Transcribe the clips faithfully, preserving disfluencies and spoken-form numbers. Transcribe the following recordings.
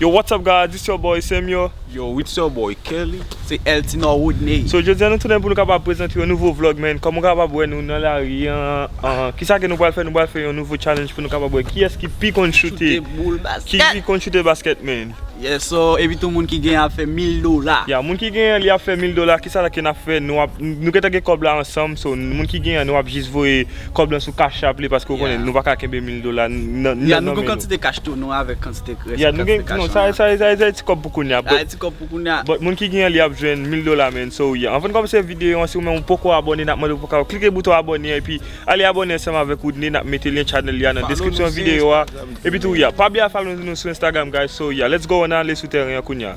Yo, what's up, guys? It's your boy Samuel. Yo, it's your boy Kelly. Se Eltinor Woodney. So, jodi a nou tounen pou nou kapab prezante yon nouvo vlog, man. Kòm ou kapab wè nou nan lari an, an, kisa ke nou pral fè? Nou pral fè yon nouvo challenge pou nou kapab wè kiyès ki pi konn choute, Choute boul ki basket. pi konn choute basket, man. Yes, so, epi tou moun ki genyen ap fè mil dola. Ya, moun ki genyen li ap fè mil dola, kisa ke n ap fè? Nou ap, nou gentan gen kòb la ansanm, so, moun ki genyen, nou ap jis voye kòb lan sou Cash App li, paske ou konnen, Yeah. nou pa ka kenbe mil dola nan, nan, Ya, nan nou gen men nou. kantite cash tou, nou avèk kantite, Ya, nou kantite gen, cash non, an sa, la. sa, sa, sa ti kòb pou kounye a, Ya, but, ti kòb pou kounye a. but moun ki genyen li ap jwenn mil dola, man. So, yeah. Anvan n kòmanse videyo an, si ou menm ou poko abòne, n ap mande w pou ka klike bouton abòne an, epi ale abòne ansanm avèk Woodney, n ap mete lyen channel li a nan Follow description nou sou videyo a. Instagram. Epi tou, yeah, pa bliye follow nou sou Instagram, guys. So, yeah, let's go, ann ale sou teren an kounye a.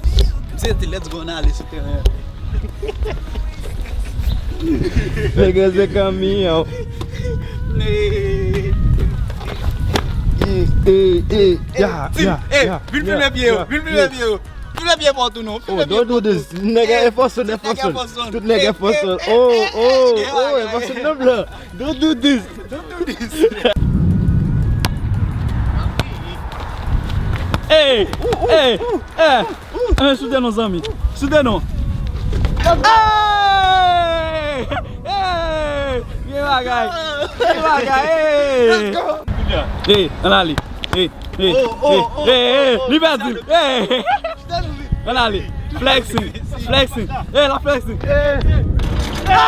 Misye di, "Let's go, ann ale sou teren an." Nèg se kanmiyon. Eh, eh, eh, ya, Tim, ya, eh, ya, vin filme ya, pye yo, ya, vin filme ya. pye yo. Filme pye pa w tou non, Oh, filme pye don't do pa w tou. this. Nèg Eh, Air Force One, Air Force One. Air Force One. Tout nèg Eh, Air Force eh, One. eh, Oh, eh, oh, eh, oh, eh, Air Force One nan blan. Don't do this. Don't do this. Hey, hey, hey. Eh, soutyen nou, zanmi. Soutyen nou. Hey! Hey! Vye bagay. Vye bagay. Hey! Let's go. Hey, ann ale. Hey, hey, Oh, oh, hey, oh, hey, oh, hey. oh. Li pèdi. Hey! Ann ale. Flexing. Flexing. Hey, la flexing. Hey! Hey!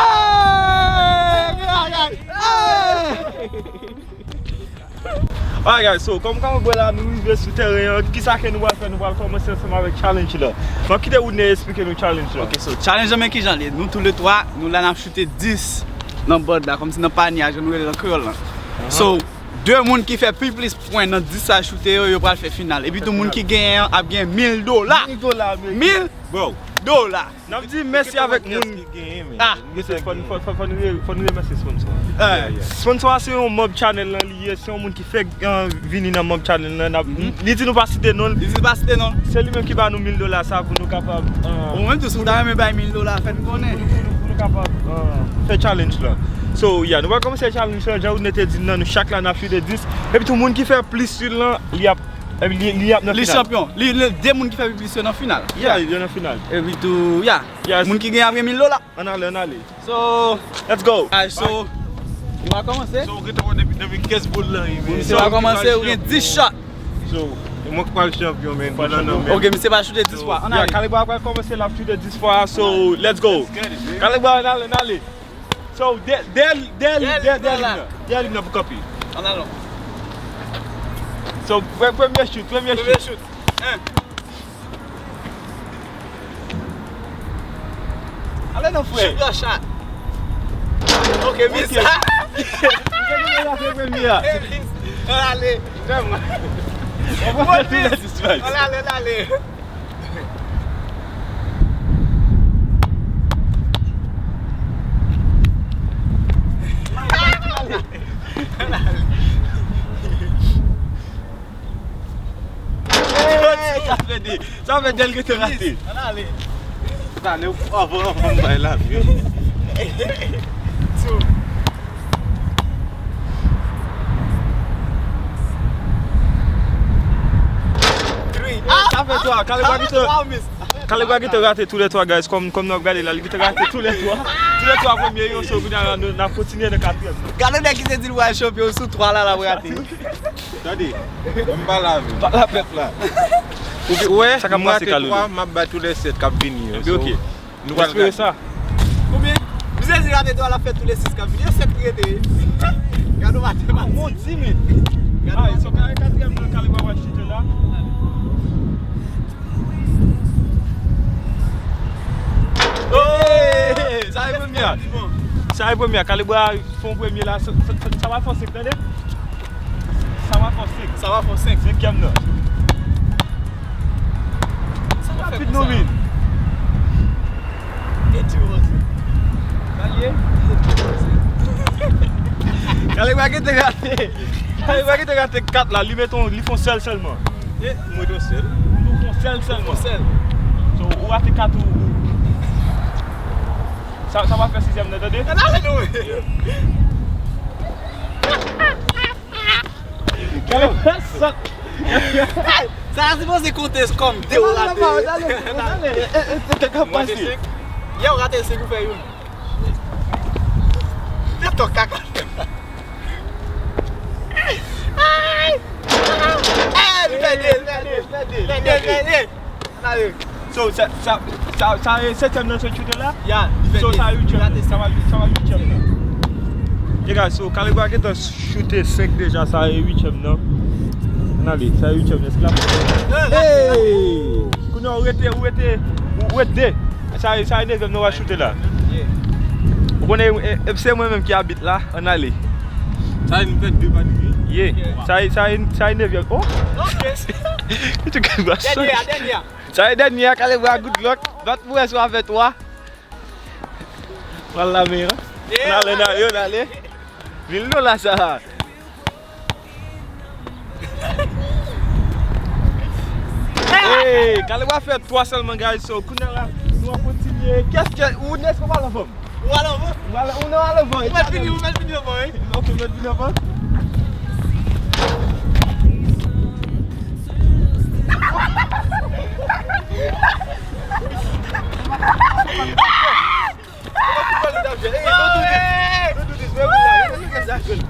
Alright, guys, so, kòm, kòm w wè la, nou rive sou teren an. Kisa ke nou pral fè? Nou pral kòmanse ansanm avèk challenge la. M ap kite Woodney eksplike nou challenge la. Ok, so, challenge la, men kijan li ye. Nou toulètwa, nou la n ap choute dis nan board la, kòmsi nan panye a, jan nou rele l an kreyòl lan. So, de moun ki fè pi plis pwen nan dis sa choute yo, yo pral fè final. Epi tou moun ki genyen an ap gen mil dola. Mil dola, men. Mil Bro. dola. N ap di mèsi avèk moun. Ah, fò n, fò, fò, fò n re-, fò n remèsye sponsor a. Eh. Yeah, yeah. Sponsor a se yon memb channel lan li ye, se yon moun ki fèk, eh, vini nan memb channel lan. N ap, li di nou pa site non l. Li di nou pa site non l. Se li menm ki ba nou mil dola sa pou nou kapab, eh, Ou menm tou, si w ta renmen bay mil dola, fè n konnen. Pou nou, pou nou, pou nou kapab, eh, fè challenge la. So, yeah, nou pral kòmanse challenge la, jan Woodney te di n nan, nou chak la n ap choute dis. Epi tou moun ki fè plis sou l lan, li ap, li, li ap nan final. Li chanpyon. Li, li, de moun ki fè pi plis yo nan final. Yeah, yo nan final. Epi tou, yeah. Yes. Moun ki genyen ap gen mil dola. Ann ale, ann ale. So, Let's go. Alright, so, nou va kòmanse. So, ou gentan wè depi, depi kenz boul lan rive. Misye va kòmanse, ou gen dis shot. So, e mwen ki pral chanpyon, man. Balan nan men. Ok, misye va choute dis fwa. Ann ale. Yeah, Kalibwa pral kòmanse, l ap choute dis fwa. So, let's go. Let's get it, man. Kalibwa, ann ale, ann ale. So, dèyè, dèyè, dèyè, dèyè, dèyè lim nan. Dèyè lim nan pou kanpe. Ann alon. So, pre-, premye shoot, premye shoot. Premye shoot. Hein. Ale non, frè. Shoot your shot. Ok, miss. Ok. Ou gentan rate premye a. Hey, miss. Ann ale. Vrèman. Ou pran tou lè sis, man. Ann ale, ann ale. Ann ale. Sa fè de, sa fè de l gentan rate. Ann ale. Ann ale, avan, avan m bay la, vre. Two. Three. Sa fè twa. Kalibwa gentan, Kalibwa gentan rate tou lè twa, guys. Kòm, kòm nou ap gade la, li gentan rate tou lè twa. Tou lè twa premye yo, so, kounye a la, nou, n ap kontinye nan katriyèm nan. Gade nèg ki te di l pral chanpyon sou twa la, l ap rate. Tande, ban m pale avè w. Pale a pèp la. Ou wè, sa k ap pase, Kalolo? M rate twa, m ap bay tou lè sèt k ap vini yo. Ebyen, ok. Nou pral gade sa. Konbyen? Misye di rate twa, l ap fè tou lè sis k ap vini. E sèt ki rete. Gade w matematik. Mon di, men. Gade w matematik. Alright, so, katriyèm nan, Kalibwa pral chute la. Hey! Sa e premye a. Sa e premye a. Kalibwa fè yon premye la. Sa, sa, sa, sa va fè senk, tande? Sa va fè senk. Sa va fè senk. Senkyèm nan. Sa va fè rapid, non, men. Kalye? Kalye pa gentan rate. Kalye pa gentan rate kat la. Li met yon, li fè yon sèl sèlman. E, mwen tou sèl. Ou fè yon sèl sèlman. Fè yon sèl. So, ou rate kat ou, ou. Sa, sa va fè sizyèm nan, tande? Ann ale nou. Kalye pa sot. Sa a sipoze konte kòm de ou rate. Rate senk. Yè ou rate senk ou fè youn. Tèt ou kaka. Ay! Eh, li fè de, li fè de, li fè de. Li fè de, li fè de. Ann ale. So, sa, sa, sa, sa e setyèm nan, se choute la? Ya, li fè de. So, sa e uityèm nan. Sa va, sa va uityèm nan. Ye guys, so, Caleb gentan choute senk deja, sa e uityèm nan. Ann ale, sa e uityèm nan. Èske l ap... Hey! Kounye a, ou rete, ou rete, ou rete de. Sa e, sa e nevyèm nan w ap choute la. Ou konnen, e, e, se mwen menm ki abit la, ann ale. Sa e, nou fè de pa de. Ye. Sa e, sa e, sa e nevyèm. Oh! Dènye a, dènye a. Sa e dènye a, Caleb a good luck. Bat pou wè si w a fè twa. Pral lame an. Ann ale, ann ale, ann ale. Vin lo la sa. Hey, Caleb a fè twa sèlman, guys. So, kounye a la, nou ap kontinye. Kiyès ki, ou, Nesco, ou al anvan m? Ou al anvan? Ou al, ou nan al anvan, ou mèt fini, ou mèt fini anvan, wi. Ok, mèt fini anvan.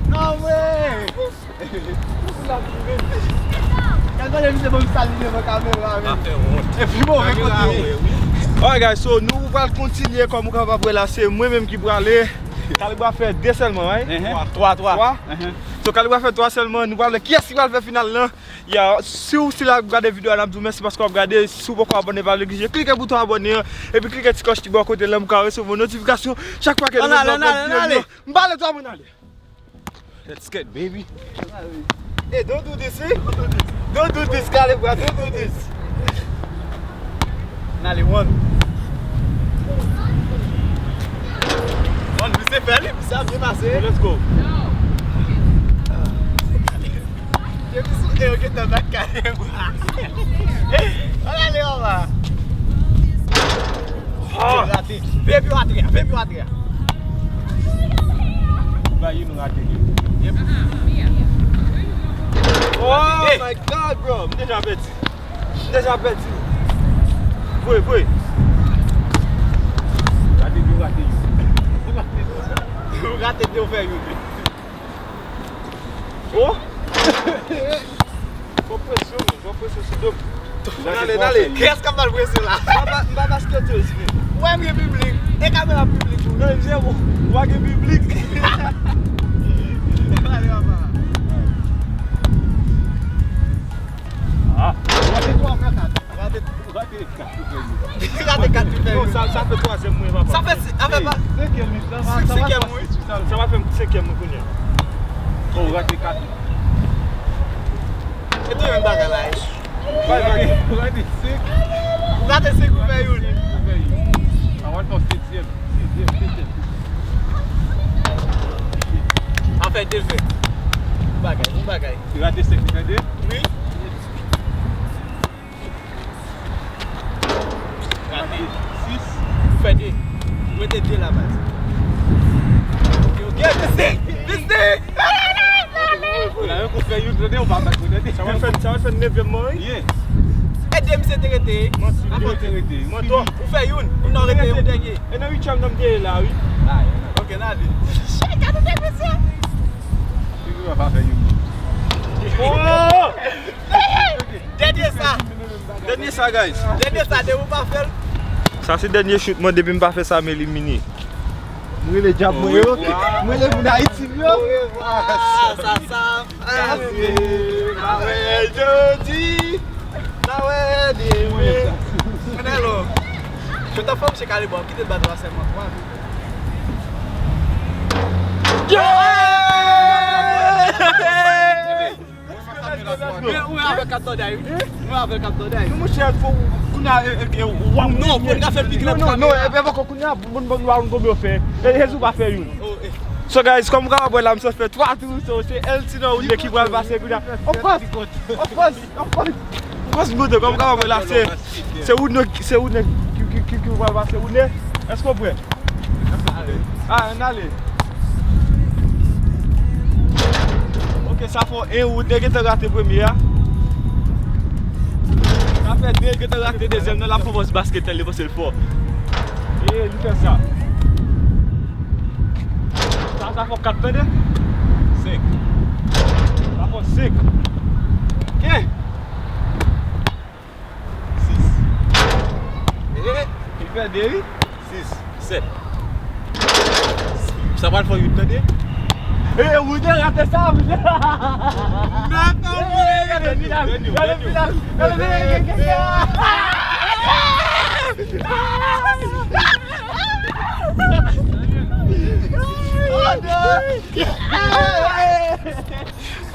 No way! Alright, guys, so nou pral kontinye, kòm ou kapab wè la, se mwen menm ki prale. Caleb a fè de sèlman, right? Twa, twa. So, Caleb a fè twa sèlman, nou pral wè kiyès ki pral fè final lan. Ya, si w, si w ap gade videyo a, n ap di w mèsi paske w ap gade. Si w poko abòne, pa neglije klike bouton abòne an, epi klike ti klòch ki bò kote lan pou w ka resevwa notifikasyon chak fwa ke nou mete yon videyo. M pale twa moun ale. Let's get, baby. Hey, don't do this, eh? Don't do this, Caleb, bro. Don't do this. N ale, one. One, misye fè li, misye ap byen pase. Let's go. Depi sou e yo gentan bat kale. Ann ale anba. Rate. Veye pye atè a, veye pye atè a. Ba youn rate li. Oh my God, bro. M deja pèdi. M deja pèdi. Voye, voye. Rate li, rate li. Ou rate li, ou fè youn. Oh! Fò presyon, fò presyon sou do m. N ale, n ale. Kiyès k ap ba l presyon la? M pa, m pa basketeuse, men. Ou wè m gen piblik. E kamera piblik ou. Non, m se bon. Ou pa gen piblik. N ale anba. Ah. Ou rate twa, ou fè kat. Ou rate, ou rate kat. Rate kat, ou fè youn. Non, sa, sa fè twazyèm mwen, papa. Sa fè si-, sa fè pa. Senkyèm, sa va, sa va senkyèm, wi. Sa va fè m senkyèm mwen kounye a. Oh, ou rate kat. E tou menm bagay la, eh. Ou rate, ou rate senk. Ou rate senk, ou fè youn. Ou fè youn. Sa va fè w setyèm, sizyèm, setyèm. Sa fè de fè. Bon bagay, bon bagay. Ou rate senk, ou fè de? Wi. Gade. Sis. Fè de. Mete de la, baz. Ok, ok, misye! Misye! Ou la yon kou fè youn, tande, ou pa fè kou, tande. Sa va fè, sa va fè nevyèm mwen, wi. Yeah. E de misye te rete. Manti, de te rete. Manti. Ou fè youn, ou nan rete yon dènye. E nan uityèm nan m te ye la, wi. Ah, ok, n ale. Chè, gade de misye. Figi w pa fè youn. Oh! Dènye sa. Dènye sa, guys. Dènye sa, depi w pa fè l. Sa se dènye chout mwen, depi m pa fè sa, m elimine. M rele djab mwen yo. M rele moun Ayiti m yo. Ah, sa, sa. Ah, se, ma wè jodi, ma wè demen. Mwen alò. Chota fòm se kale bò, kite bat la sèlman twa. Yeah! Mwen, mwen avèk kat bòday, wi. Mwen avèk kat bòday. Non, monchè, fò kounye a, e, e, e, w ap... Non, pou n ka fè l pi klè. Non, non, non, e, e, poko kounye a, bon, bon, nou pa konn konbyen w fè. E, Jezi pa fè youn. Oh, eh. So, guys, kòm w kapab wè la, m sot fè twa tou, so, se Eltino Woodley ki pral pase kounye a. Of course, of course, of course. Of course, Woodley, kòm w kapab wè la, se, se Woodley, se Woodley ki, ki, ki, ki pral pase. Woodley, èske w prè? Ah, ann ale. Ok, sa fè en wout, nèg gentan rate premye a. Fè de, gentan rate dezyèm nan, l ap fè pòs baskèt, li panse l fò. E, li fè sa. Sa, sa fè kat, tande? Senk. Sa fè senk. Ke? Sis. E, li fè de, wi. Sis. Sèt. Sa pral fè uit, tande? E, ou te rate sa, ou te. Gade final, gade final, gade final.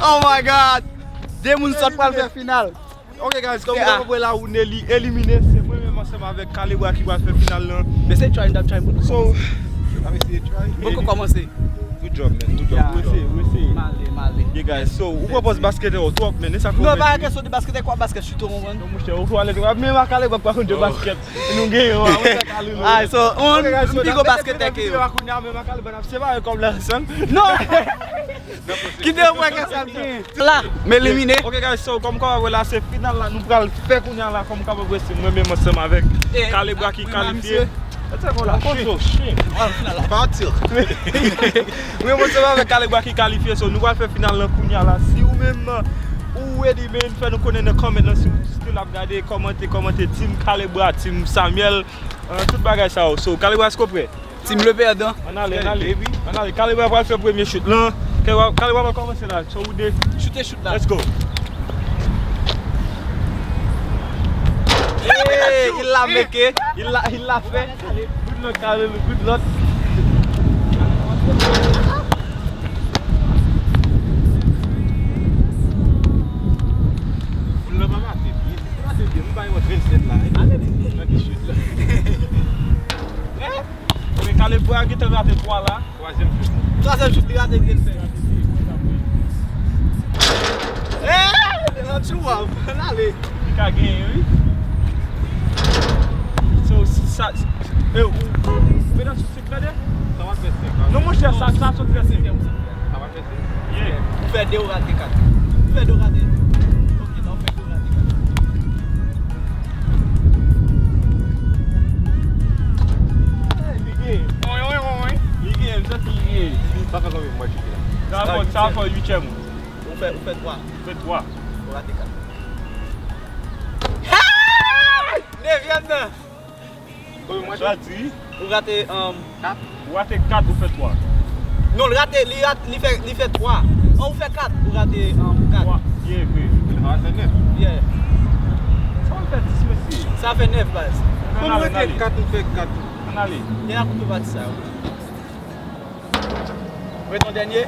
Oh my God! De moun sòt pral fè final. Ok, guys, kòm ou kapab wè la, ou Nelly elimine, se mwen menm ansanm avèk Kalebra ki pral fè final lan. Men se try, m t ap try pou l kòmanse. M poko kòmanse. Good job, man. Good job. Ou eseye, ou eseye. M ale, m ale. Yeah, guys, so, ou pran pòz baskètè ou twòp, man. E sa k fè. Non, pa kesyon de baskètè, kwa baskèt, sitou, ou konprann? Non, monchè, ou fò ale, men ak Kalebra pa konn jwe baskèt. Nou genyen, wi, mwen fè Kalebra. Alright, so, on, m pi gwo baskètè ke yo. Kounye a, men ak Kalebra, n ap separe kòb la ansanm. Non! Kite yo wè kè sa m gen. La, m elimine. Ok, guys, so, kòm w kapab wè la, se final la nou pral fè kounye a la, kòm w kapab wè, se mwen menm ansanm avèk Kalebra ki kalifye. Mwen menm ansanm avèk Kalebra ki kalifye, so, nou pral fè final lan kounye a la. Si ou menm, ou ready, man, fè nou konnen nan comment lan, si ou still ap gade, kòmante, kòmante, Team Kalebra, Team Samuel, euh, tout bagay sa yo. So, Kalebra, èske w prè? Team le perdant. Ann ale, ann ale. Ann ale. Kalebra pral fè premye shoot lan. Kalebra, Kalebra pral kòmanse la. So, ou de. Choute shoot la. Let's go. Hey, il l'a meke. Il l'a, il l'a fait. Good luck, Kalebra. Good luck. Foul lan pa mate byen. Mate byen. M bay yon trennsenk la. Nan ki shoot la. Men Kalebra gentan rate twa la. Twazyèm shoot. Twazyèm shoot li rate, li te fè. Eh, nan tchou a, ann ale. Li ka genyen, wi. So, sa, e, ou, ou mete sou sik la de? Sa va fè senk. Non, monchè, sa, sa sot fè senk. Sa va fè senk. Yeah. Ou fè de, ou rate kat. Ou fè de, ou rate. Ok, nan ou fè de, ou rate kat. Li gen. Li gen, m santi li gen. Sa fè konbyen mwa chute la? Sa fè, sa fè uityèm ou. Ou fè, ou fè twa. Ou fè twa. Ou rate kat. Nevyèm nan. Konbyen mwa chute? Ou rate, um, kat. Ou rate kat, ou fè twa. Non, li rate, li rate, li fè, li fè twa. An, ou fè kat, ou rate, um, kat. Twa. Yeah, vre. Sa fè nèf. Yeah. Sa w fè dis, mesye? Sa fè nèf, baz. Ann ale, ann ale. Ann ale. Gen la koupe pati sa yo. Ou rete yon dènye.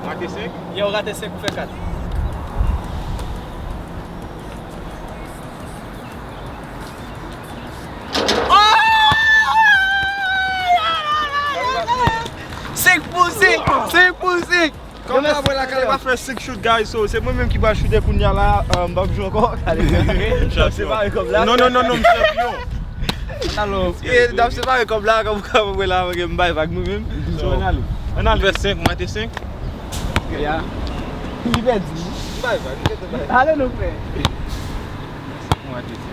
Ou rate senk. Yeah, ou rate senk, ou fè kat. Senk pou senk! Senk pou senk! Kòm w ap wè la, Kalebra fè senk shoot, guys. So, se mwen menm ki pral choute kounye a la. Euh, m p ap jwe ankò. N ap separe kòb la. Non, non, non, non, m chanpyon. Alò, e, n ap separe kòb la, kòm, kòm w ap wè la, m bay vag mwen menm. So, ann ale. Ann ale. Fè senk, mwen te senk. Ya. Li pèdi. M bay vag, m gentan bay vag. Ale non, frè. Senk, mwen te senk.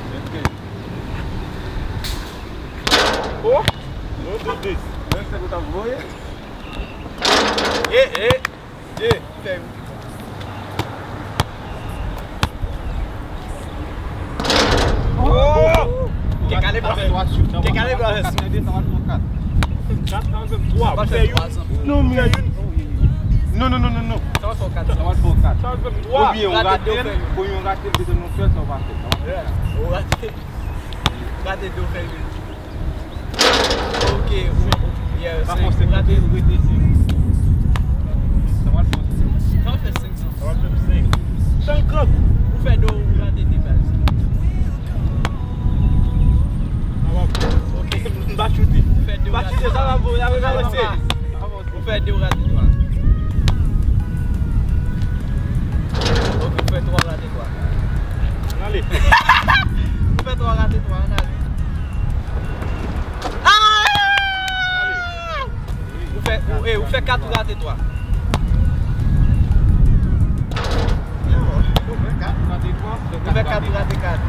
Oh! Non, de dis. Menm senk ou t ap voye. E, e, e, fè yon. Oh! Ke Kalebra fè. Ke Kalebra fè. Kat, sa va fè twa. Ou fè youn. Non, men. Non, non, non, non, non. Sa va fè kat. Sa va fè kat. Sa va fè twa. Oubyen ou rate l, oubyen ou rate l, dezyèm nan fè, sa w pa fè. Ou rate. Rate de, ou fè youn. Ok, ou, yeah, senk. Ou rate. Sa pral fè senk. Sa pral fè senk. Ou fè de, ou rate de, baz. Ok. M pa choute. Ou fè de, ou rate. M pa choute, sa va bon, y a rebalanse. Ou fè de, ou rate twa. Ok, ou fè twa, ou rate twa. Ann ale. Ou fè twa, ou rate twa, ann ale. Ah! Ou fè, ou, e, ou fè kat, ou rate twa. Ou fè kat, ou Nou fè kat, nou rate kat.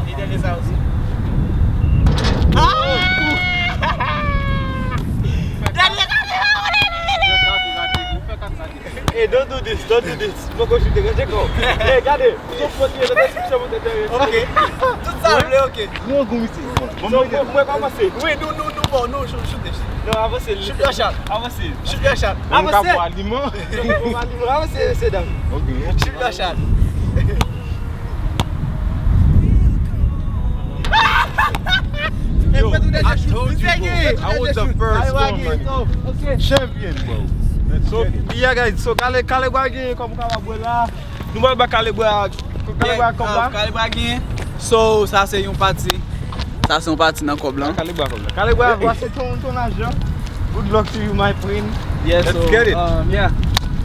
E dènye sa osi. Ah! Dènye kat, nou fè kat, nou fè kat. Hey, don't do this, don't do this. Mwen poko choute, rete kò. Hey, gade, sou fòt li nan deskripsyon pou te tande. Ok. Tout sa vle, ok. Gwo gou misye. Bon, bon, mwen, mwen kòmanse. Wi, nou, nou, nou, bon, nou, chou-, choute. Non, avanse, choute yon chat. Avanse. Choute yon chat. Avanse. Mwen ka pran aliman. Non, mwen pran aliman. Avanse, mesye dam. Ok, ok. Choute yon chat. Yo, I told you, bro. I was the first one, man. Champion, bro. So, yeah, guys, so Kale, Kalebwa genyen kòm ou kapab wè la. Nou pral ba Kalebwa, Kalebwa kòb la. Kalebwa genyen. So, sa se yon pati. Sa se yon pati nan kòb la. Kalebwa kòb la. Kalebwa, voici ton, ton argent. Good luck to you, my friend. Yes, let's get it. Um, yeah.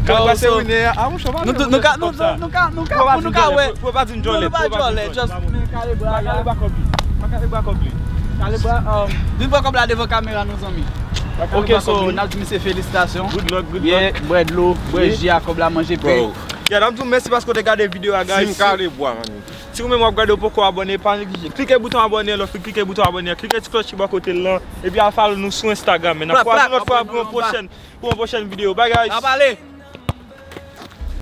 Kalebwa se winner. Ah, mwen chòp. Nou ka, nou ka, nou ka, nou ka, nou ka wè. Pou pa di n djòlè, pou pa di n djòlè. Just men Kalebwa la. Kalebwa kòb li. Kalebwa kòb li. Kalebwa, um, vin pran kòb la devan kamera, nou zanmi. Ok, so, n ap di misye felisitasyon. Good luck, good luck. Bwè dlo, bwè ji a, kòb la, manje pen. Bro. Yeah, n ap di w mèsi paske w te gade videyo a, guys. Team Kalebwa, man. Si ou menm w ap gade, ou poko abòne, pa neglije. Klike bouton abòne, lè w fin klike bouton abòne, klike ti klòch ki bò kote l lan, epi al follow nou sou Instagram. Men n ap kwaze yon lòt fwa pou yon pwochèn, pou yon pwochèn videyo. Bye, guys. N ap ale.